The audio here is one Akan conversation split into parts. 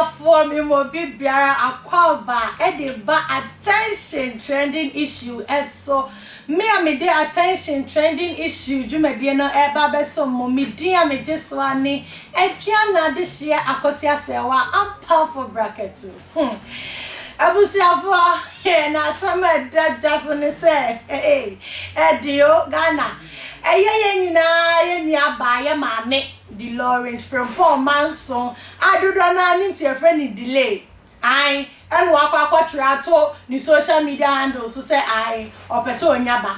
Abusuafoɔ me ma obi biara akwaaba de ba attention trending issue so. Me a mede attention trending issue dwumadie no reba abɛsom mo, me din a megye so ara ne Aduana Adehyeɛ Akosua Serwaa Ampafo Brakatu. Hmm. Abusuafoɔ, na asɛm a ɛda dwa so ne sɛ, hey, ɛde o, Ghana, ɛyɛ yɛn nyinaa yɛn nua baa, yɛn maame, Delorence Frimpong Manso a dodoɔ no ara nim sɛ yɛfrɛ no Delay, ae, ɛna wakɔ akɔtwerɛ ato ne social media handle so sɛ ae, ɔpɛ sɛ ɔnya ba,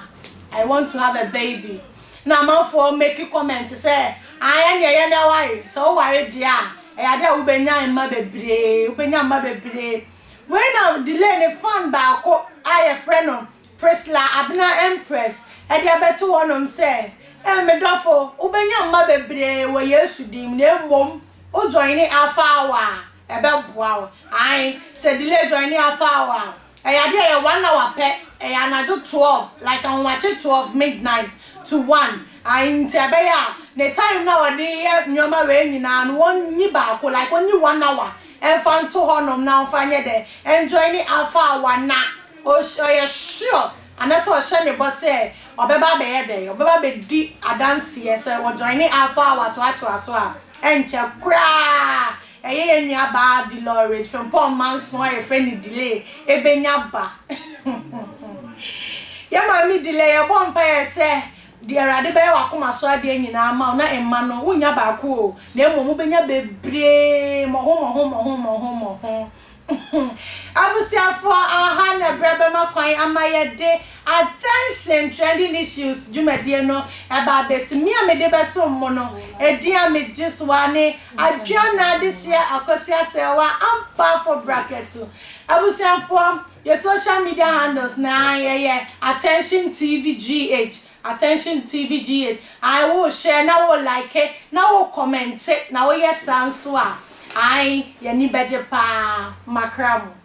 I want to have a baby. Na amanfoɔ make comment sɛ ae, ɛneɛ yɛn aware, sɛ woware deɛ a, ɛyɛ adeɛ a wobɛnya mma bebree, wobɛnya mma bebree. Wei na Delay ne fan baako a yɛfrɛ no Priscilla Abena Empress de abɛto hɔnom sɛ, Eh, me dɔfo, wobɛnya mma bebree wɔ Yesu din mu, na mmom wo joine Alpha Hour a, ɛbɛboa wo. Ae, sɛ Delay joine Alpha Hour a, ɛyɛ adeɛ a ɛyɛ one hour pɛ, ɛyɛ anadwo 12, like ahomakye 12 midnight to 1. Ae, nti ɛbɛyɛ a, ne time no a ɔde yɛ nneɛma wei nyinaa no, wɔnyi baako, like ɔnyi one hour ɛmfa nto hɔnom na ɔmfa nyɛ dɛ, ɛnjoine Alpha Hour na ɔyɛ sure anaasɛ ɔhyɛ ne bɔ sɛ ɔbɛba abɛyɛ dɛn, ɔbɛba abɛdi adanseɛ sɛ ɔjoine Alpha Hour toatoa so a, ɛnkyɛ koraa ɛyɛ yɛn nua baa Delorage Frimpong Manso a yɛfrɛ no Delay ɛbɛnya ba. Yɛn maame Delay, yɛbɔ mpaeɛ sɛ deɛ Awurade bɛyɛ w'akoma so adeɛ nyinaa ama wo na mma no wonnya baako o, na mmom wobɛnya bebree mmɔho mmɔho mmɔho mmɔho mmɔho. Abusuafoɔ, aha na berɛ bɛma kwan ama yɛde Attention Trending Issues dwumadie no ɛba abɛsi. Me a mede bɛsom mo no, edin a megye so ara ne Adwoana Adehyeɛ Akosua Serwaa Ampaafo Brakatu. Abusuafoɔ, yɛ social media handles na yɛyɛ Attention TV GH, Attention TV GH. Ae, wo share na wo like na wo commente na woyɛ saa nso a, ae, yɛn ani bɛgye paa. Makra mo.